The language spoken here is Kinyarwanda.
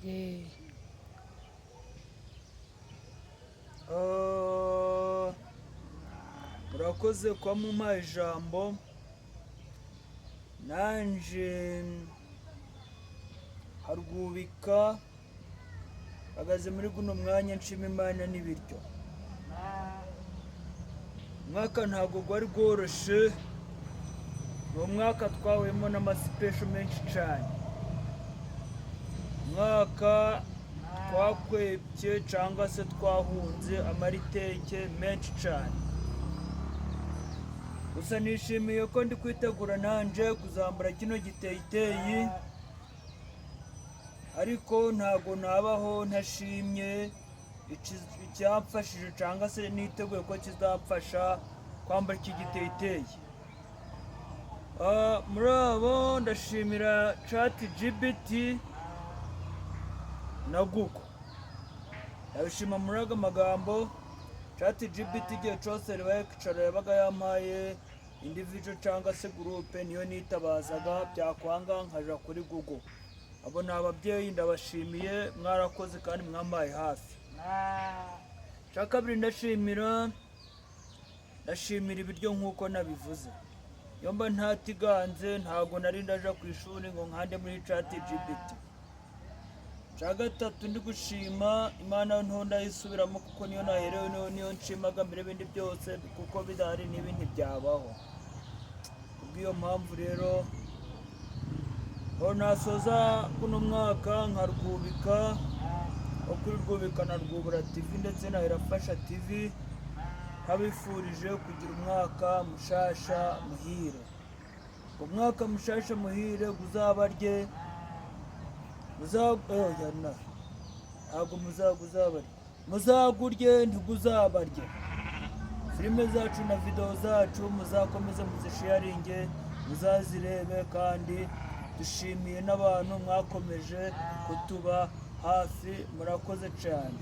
Ye. Murakoze kuba mumpaye ijambo. Nanje harwubika hagaze muri guno mwanya, nshima Imana n'ibiryo. Umwaka ntabwo gwari gworoshe, ni umwaka twahuyemo n'amasipesho menshi cane, umwaka twakwebye cyangwa se twahunze amariteke menshi cane. Gusa nishimiye ko ndi kwitegura nanje kuzambara kino giteyiteyi, ariko ntago nabaho ntashimye icyamfashije cyangwa se niteguye ko kizamfasha kwambara iki giteyiteyi. Muri abo ndashimira ChatGPT na Google. Ndabishima muri aga magambo: ChatGPT, igihe cyose ribaye kwicara yabaga yampaye individual cyangwa se groupe, niyo nitabazaga, byakwanga nkaja kuri Google. Abo ni ababyeyi, ndabashimiye, mwarakoze kandi mwambaye hafi. Cya kabiri, ndashimira ibiryo. Nk'uko nabivuze, iyo mba ntatiganze ntabwo nari ndaja ku ishuri ngo nkande muri ChatGPT. Cya gatatu, ndi gushima Imana nto, ndayisubiramo kuko niyo naherewe, niyo nshimaga mbere y'ibindi byose, kuko bidahari n'ibi ntibyabaho. Kubw'iyo mpamvu rero, aho nasoza kuno mwaka nkarwubika aho kuri Rwubika na Rwubura TV ndetse na Irafasha TV, nkabifurije kugira umwaka mushasha muhire. Umwaka mushasha muhire uzabarye oya, na ntabwo muzaguzabarye, muzagurye ntiguzabarye. Filime zacu na videwo zacu muzakomeze muzisharinge, muzazirebe, kandi dushimiye n'abantu mwakomeje kutuba hafi. Murakoze cyane.